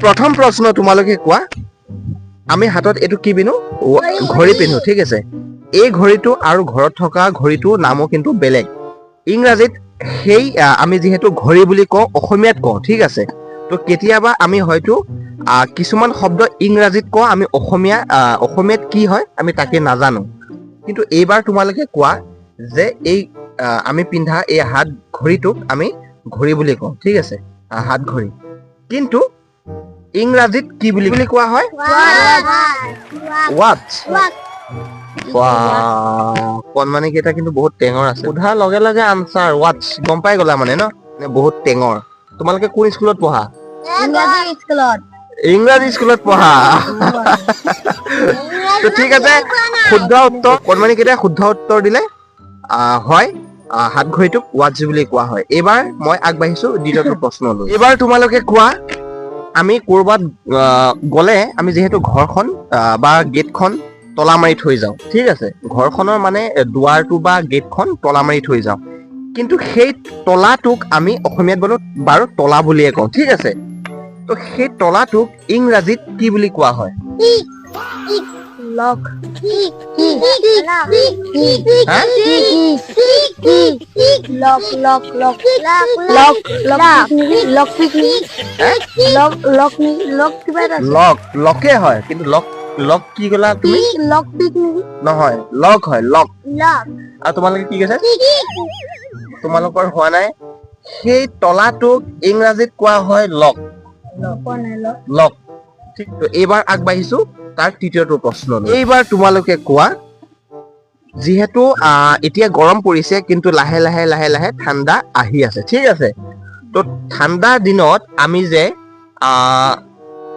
প্ৰথম প্ৰশ্ন, তোমালোকে কোৱা, আমি হাতত এইটো কি পিন্ধো? ঘড়ী পিন্ধো, ঠিক আছে। এই ঘড়ীটো আৰু ঘৰত থকা ঘড়ীটোৰ নামো কিন্তু বেলেগ। ইংৰাজীত সেই আমি যিহেতু ঘড়ী বুলি কওঁ, অসমীয়াত কওঁ, ঠিক আছে। তো কেতিয়াবা আমি হয়তো কিছুমান শব্দ ইংৰাজীত কওঁ, আমি অসমীয়াত কি হয় আমি তাকে নাজানো। কিন্তু এইবাৰ তোমালোকে কোৱা যে এই আমি পিন্ধা এই হাত ঘড়ীটোক আমি ঘড়ী বুলি কওঁ, ঠিক আছে, হাত ঘড়ী, কিন্তু ইংৰাজীত কি বুলি বুলি কোৱা হয়? ৱাটচ। কণমানি কেইটা কিন্তু বহুত টেঙৰ আছে। সোধাৰ লগে লগে আনচাৰ ৱাটচ, গম পাই গ'লা মানে ন? মানে বহুত টেঙৰ। তোমালোকে কোন স্কুলত পঢ়া? ইংৰাজী স্কুলত। ইংৰাজী স্কুলত পঢ়া। তো ঠিক আছে, শুদ্ধ উত্তৰ। কণমানি কেইটাই শুদ্ধ উত্তৰ দিলে। হয়, হাত ঘড়ীটোক ৱাটচ বুলি কোৱা হয়। এইবাৰ মই আগবাঢ়িছো দ্বিতীয়টো প্ৰশ্নলৈ। এইবাৰ তোমালোকে কোৱা, আমি ক'ৰবাত গ'লে আমি যিহেতু ঘৰখন বা গেটখন তলা মাৰি থৈ যাওঁ, ঠিক আছে। ঘৰখনৰ মানে দুৱাৰটো বা গেটখন তলা মাৰি থৈ যাওঁ, কিন্তু সেই তলাটোক আমি অসমীয়াত বোলো বাৰু তলা বুলিয়ে কওঁ, ঠিক আছে। তো সেই তলাটোক ইংৰাজীত কি বুলি কোৱা হয়? লক। হা? Lock, lock, lock, lock, lock, lock pick. হে? লক, লক, লক কিবা এটা আছে। লক, লকে হয়, কিন্তু লক, লক কি ক'লা তুমি? লক পিক নেকি? নহয়, লক হয়, লক। আৰু তোমালোকে কি কৈছে? তোমালোকৰ হোৱা নাই। সেই তলাটোক ইংৰাজীত কোৱা হয় লক। কোৱা নাই লক। লক, ঠিক। তো এইবাৰ আগবাঢ়িছো তাৰ তৃতীয়টো প্ৰশ্ন। এইবাৰ তোমালোকে কোৱা, যিহেতু এতিয়া গৰম পৰিছে, কিন্তু লাহে লাহে লাহে লাহে ঠাণ্ডা আহি আছে, ঠিক আছে। তো ঠাণ্ডা দিনত আমি যে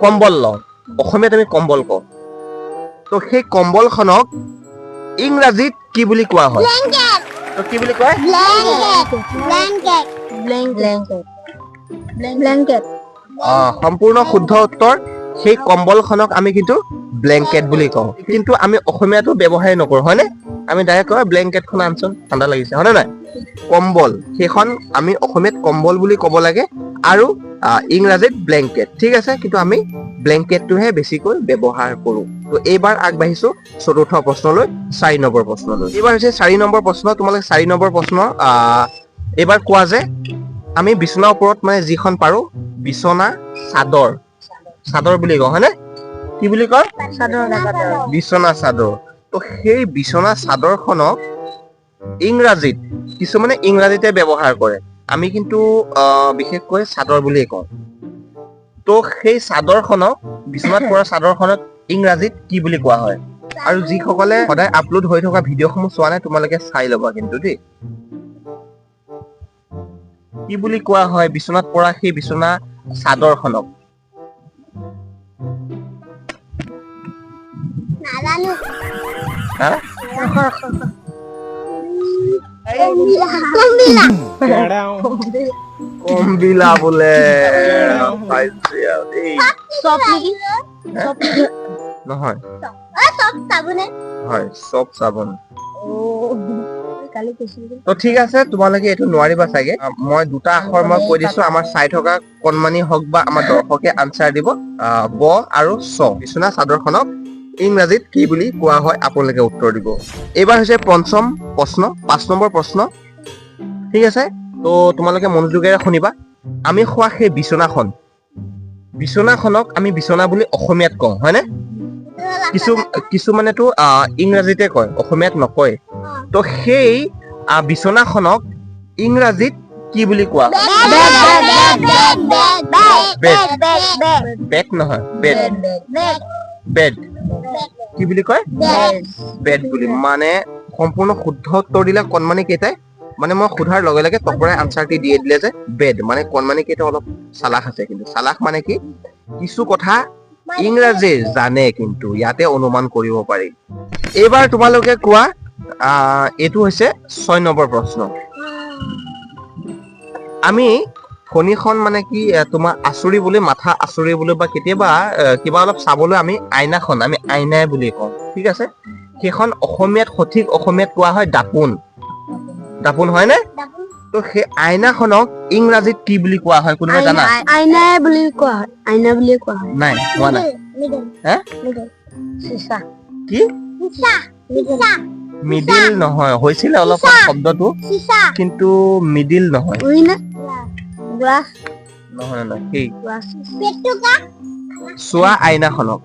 কম্বল লওঁ, অসমীয়াত আমি কম্বল কওঁ, তো সেই কম্বলখনক ইংৰাজীত কি বুলি কোৱা হয়? তো কি বুলি কয়? Blanket, blanket. সম্পূৰ্ণ শুদ্ধ উত্তৰ। সেই কম্বলখনক আমি কিন্তু ব্লেংকেট বুলি কওঁ, কিন্তু আমি অসমীয়াটো ব্যৱহাৰেই নকৰো, হয়নে? আমি ডাইৰেক্ট কওঁ, "ব্লেংকেটখন আনচোন, ঠাণ্ডা লাগিছে", হয়নে নাই? কম্বল, সেইখন আমি অসমীয়াত কম্বল বুলি ক'ব লাগে আৰু ইংৰাজীত ব্লেংকেট, ঠিক আছে। কিন্তু আমি ব্লেংকেটটোহে বেছিকৈ ব্যৱহাৰ কৰো। তো এইবাৰ আগবাঢ়িছো চতুৰ্থ প্ৰশ্নলৈ, 4 নম্বৰ প্ৰশ্নলৈ। এইবাৰ হৈছে 4 নম্বৰ প্ৰশ্ন। তোমালোকে 4 নম্বৰ প্ৰশ্ন এইবাৰ কোৱা যে আমি বিচনাৰ ওপৰত মানে যিখন পাৰো, বিচনা চাদৰ, চাদৰ বুলি কওঁ, হয়নে? কি বুলি কয়? চাদৰ। বিচনা চাদৰ। তো সেই বিচনা চাদৰখনক ইংৰাজীত, কিছুমানে ইংৰাজীতে ব্যৱহাৰ কৰে, আমি কিন্তু বিশেষকৈ চাদৰ বুলিয়ে কওঁ। তো সেই চাদৰখনক, বিচনাত পৰা চাদৰখনক ইংৰাজীত কি বুলি কোৱা হয়? আৰু যিসকলে সদায় আপলোড হৈ থকা ভিডিঅ'সমূহ চোৱা নাই, তোমালোকে চাই ল'বা কিন্তু দেই। কি বুলি কোৱা হয় বিচনাত পৰা সেই বিচনা চাদৰখনক? নাজানো। হা? কম্বিলা। কম্বিলা বোলে পাইছে আৰু দেই। চপ নেকি? চপ। নহয়। চপ চাবোনে। হয়, চপ চাবোন। কালি কৈছিলো। তো ঠিক আছে, তোমালোকে এইটো নোৱাৰিবা চাগে। মই দুটা আখৰ মই কৈ দিছো, আমাৰ চাই থকা কণমানি হওক বা আমাৰ দৰ্শকে আনচাৰ দিব। ব আৰু চ। বিচনা চাদৰখনক ইংৰাজীত কি বুলি কোৱা হয়, আপোনালোকে উত্তৰ দিব। এইবাৰ হৈছে পঞ্চম প্ৰশ্ন, 5 নম্বৰ প্ৰশ্ন, ঠিক আছে। তো তোমালোকে মনোযোগেৰে শুনিবা। আমি শোৱা সেই বিচনাখন, বিচনাখনক আমি বিচনা বুলি অসমীয়াত কওঁ, হয়নে? কিছুমানেতো ইংৰাজীতে কয়, অসমীয়াত নকয়। তো সেই বিচনাখনক ইংৰাজীত কি বুলি কোৱা হয়? বেড। বেড নহয়, বেড। বেড। কি বুলি কয়? বেড বুলি। মানে সম্পূৰ্ণ শুদ্ধ উত্তৰ দিলে কণমানি কেইটাই। মানে মই সোধাৰ লগে লগে তপৰাই আনচাৰটি দিয়ে দিলে যে বেড। মানে কণমানি কেইটা অলপ চালাক আছে কিন্তু। চালাক মানে কি, কিছু কথা ইংৰাজীৰ জানে কিন্তু, ইয়াতে অনুমান কৰিব পাৰি। এইবাৰ তোমালোকে কোৱা, এইটো হৈছে 6 নম্বৰ প্ৰশ্ন। আমি ফণীখন মানে কি তোমাৰ আঁচুৰিবলৈ, মাথা আঁচুৰিবলৈ বা কেতিয়াবা কিবা অলপ চাবলৈ আমি আইনাখন আমি আইনাই বুলি কওঁ, ঠিক আছে। সেইখন অসমীয়াত, সঠিক অসমীয়াত কোৱা হয় দাপোন। দাপোন হয়নে? তো সেই আইনাখনক ইংৰাজীত কি বুলি কোৱা হয়, কোনোবাই জানা? আইনাই বুলি কোৱা হয়, আইনা বুলিয়ে কোৱা হয়। নাই হোৱা নাই। হে? চিচা। কি? মিডিল নহয়, হৈছিলে অলপমান শব্দটো, কিন্তু মিডিল নহয়। গ্লাছ। নহয় নহয়, সেই গ্লাছ। চোৱা আইনাখনক।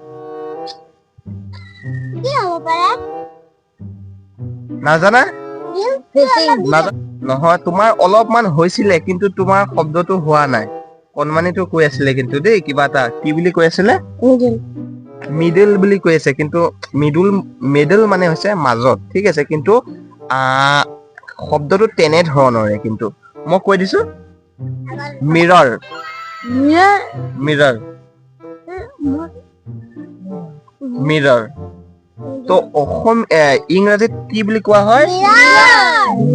কি হ'ব পাৰে? নাজানা? নহয়, তোমাৰ অলপমান হৈছিলে, কিন্তু তোমাৰ শব্দটো হোৱা নাই। কণমানিটো কৈ আছিলে কিন্তু দেই, কিবা এটা কি বুলি কৈ আছিলে? মিডিল। মিডল বুলি কৈ আছে, কিন্তু মিডল, মিডল মানে হৈছে মাজত, ঠিক আছে? কিন্তু শব্দটো তেনেধৰণৰে, কিন্তু মই কৈ দিছো, মিৰৰ। মিৰৰ। মিৰৰ। মিৰৰ। তো অসম ইংৰাজীত কি বুলি কোৱা হয়?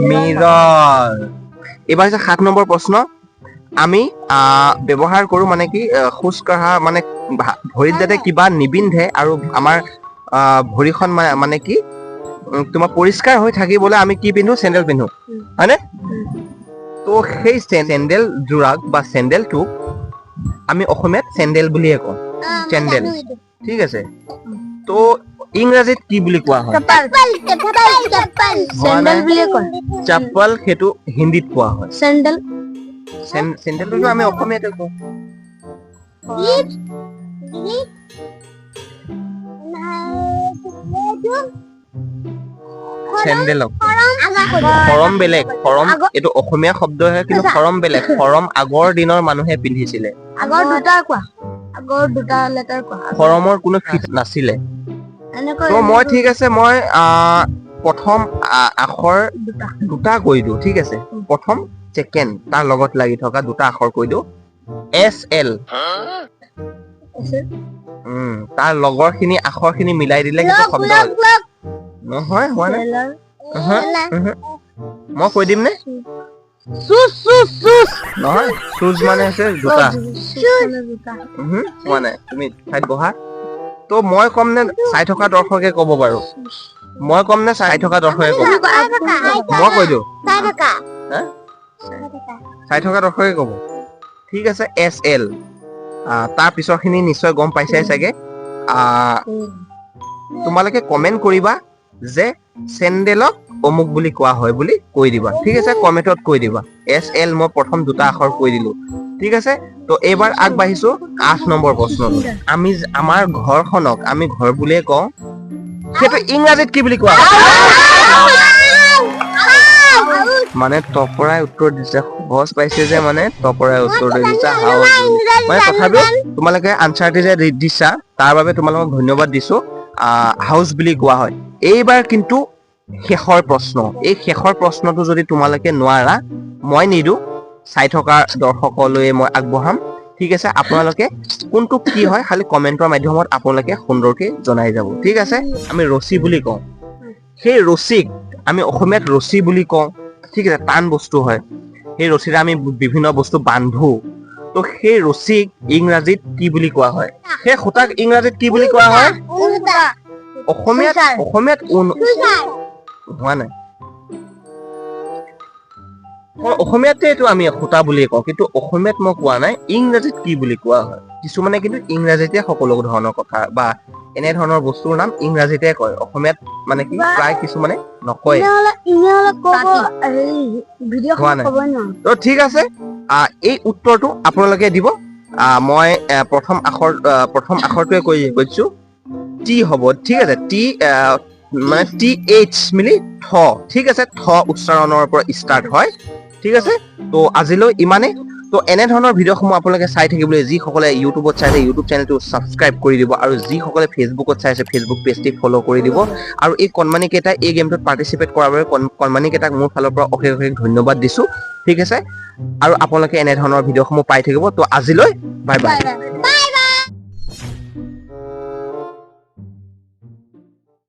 মিৰৰ। এইবাৰ হৈছে 7 নম্বৰ প্ৰশ্ন। আমি ব্যৱহাৰ কৰো মানে কি, খোজ কঢ়া মানে ভৰিত যাতে কিবা নিবিন্ধে আৰু আমাৰ ভৰিখন মানে কি, তোমাৰ পৰিষ্কাৰ হৈ থাকিবলৈ আমি কি পিন্ধো? চেণ্ডেল পিন্ধো, হয়নে? তো সেই চেণ্ডেল যোৰাক বা চেণ্ডেলটোক আমি অসমীয়াত চেণ্ডেল বুলিয়ে কওঁ, চেণ্ডেল, ঠিক আছে? তো ইংৰাজীত কি বুলি কোৱা হয়? চেণ্ডেল বুলিয়ে কয়। চাপ্পল সেইটো হিন্দীত কোৱা হয়। চেণ্ডেল। চেণ্ডেলটোতো আমি অসমীয়াতে কওঁ। চেণ্ডেলক খৰম বেলেগ, খৰম এইটো অসমীয়া শব্দহে, কিন্তু খৰম বেলেগ। খৰম আগৰ দিনৰ মানুহে পিন্ধিছিলে। আগৰ দুটা কোৱা, আগৰ দুটা লেটাৰ কোৱা। খৰমৰ কোনো ফিট নাছিলে। এনেকৈ তো মই ঠিক আছে, মই প্ৰথম আখৰ দুটা দুটা কৈ দিওঁ, ঠিক আছে? প্ৰথম ছেকেণ্ড তাৰ লগত লাগি থকা দুটা আখৰ কৈ দিওঁ, এছ এল। তাৰ লগৰখিনি আখৰখিনি মিলাই দিলে কিন্তু শব্দ নহয়, হোৱা নাই। মই কৈ দিম নে? নহয়, চুজ মানে হৈছে জোতা। হোৱা নাই, তুমি ঠাইত বহা। তো মই কম নে চাই থকা দৰ্শকে ক'ব বাৰু? মই কম নে চাই থকা দৰ্শকে ক'ব? মই কৈ দিওঁ, চাই থকা দৰ্শকে ক'ব, ঠিক আছে? এছ এল, তাৰ পিছৰখিনি নিশ্চয় গম পাইছাই চাগে। তোমালোকে কমেণ্ট কৰিবা যে চেণ্ডেলক অমুক বুলি কোৱা হয় বুলি কৈ দিবা, ঠিক আছে? কমেণ্টত কৈ দিবা। এছ এল, মই প্ৰথম দুটা আখৰ কৈ দিলো, ঠিক আছে? তো এইবাৰ আগবাঢ়িছো 8 নম্বৰ প্ৰশ্নলৈ। আমি আমাৰ ঘৰখনক আমি ঘৰ বুলিয়ে কওঁ, সেইটো ইংৰাজীত কি বুলি কোৱা হয়? মানে টপৰাই উত্তৰ দিছে, সহজ পাইছে যে, মানে টপৰাই উত্তৰ দিছে হাউচ বুলি। মানে তথাপিও তোমালোকে আনচাৰটি যে দিছা তাৰ বাবে তোমালোকক ধন্যবাদ দিছো। হাউচ বুলি কোৱা হয়। এইবাৰ কিন্তু শেষৰ প্ৰশ্ন। এই শেষৰ প্ৰশ্নটো যদি তোমালোকে নোৱাৰা, মই নিদো, চাই থকা দৰ্শকলৈ মই আগবঢ়াম, ঠিক আছে? আপোনালোকে কোনটো কি হয় খালি কমেণ্টৰ মাধ্যমত আপোনালোকে সুন্দৰকে জনাই যাব, ঠিক আছে? আমি ৰছী বুলি কওঁ, সেই ৰছীক আমি অসমীয়াত ৰছী বুলি কওঁ, ঠিক আছে? টান বস্তু হয়, সেই ৰছীৰে আমি বিভিন্ন বস্তু বান্ধো। তো সেই ৰছীক ইংৰাজীত কি বুলি কোৱা হয়? সেই সূতাক ইংৰাজীত কি বুলি কোৱা হয়? অসমীয়াত, অসমীয়াত ঊণ হোৱা নাই। অসমীয়াতে এইটো আমি সূতা বুলিয়ে কওঁ, কিন্তু অসমীয়াত মই কোৱা নাই, ইংৰাজীত কি বুলি কোৱা হয়। কিছুমানে কিন্তু ইংৰাজীতে সকলো ধৰণৰ কথা বা এনেধৰণৰ বস্তুৰ নাম ইংৰাজীতে কয়, অসমীয়াত মানে কি প্ৰায় কিছুমানে নকয়। হোৱা নাই। তো ঠিক আছে, এই উত্তৰটো আপোনালোকে দিব। মই প্ৰথম আখৰটোৱে কৈ কৈছো, টি হ'ব, ঠিক আছে? টি মানে টি এইচ মিলি থ, ঠিক আছে? থ উচ্চাৰণৰ পৰা ষ্টাৰ্ট হয়, ঠিক আছে? তো আজিলৈ ইমানেই। তো এনেধৰণৰ ভিডিঅ'সমূহ আপোনালোকে চাই থাকিবলৈ যিসকলে ইউটিউবত চাই আছে ইউটিউব চেনেলটো ছাবস্ক্ৰাইব কৰি দিব, আৰু যিসকলে ফেচবুকত চাই আছে ফেচবুক পেজটি ফ'ল' কৰি দিব। আৰু এই কণমানি কেইটাই এই গেমটোত পাৰ্টিচিপেট কৰাৰ বাবে কণমানি কেইটাক মোৰ ফালৰ পৰা অশেষ অশেষ ধন্যবাদ দিছো, ঠিক আছে? আৰু আপোনালোকে এনেধৰণৰ ভিডিঅ'সমূহ পাই থাকিব। তো আজিলৈ বাই বাই।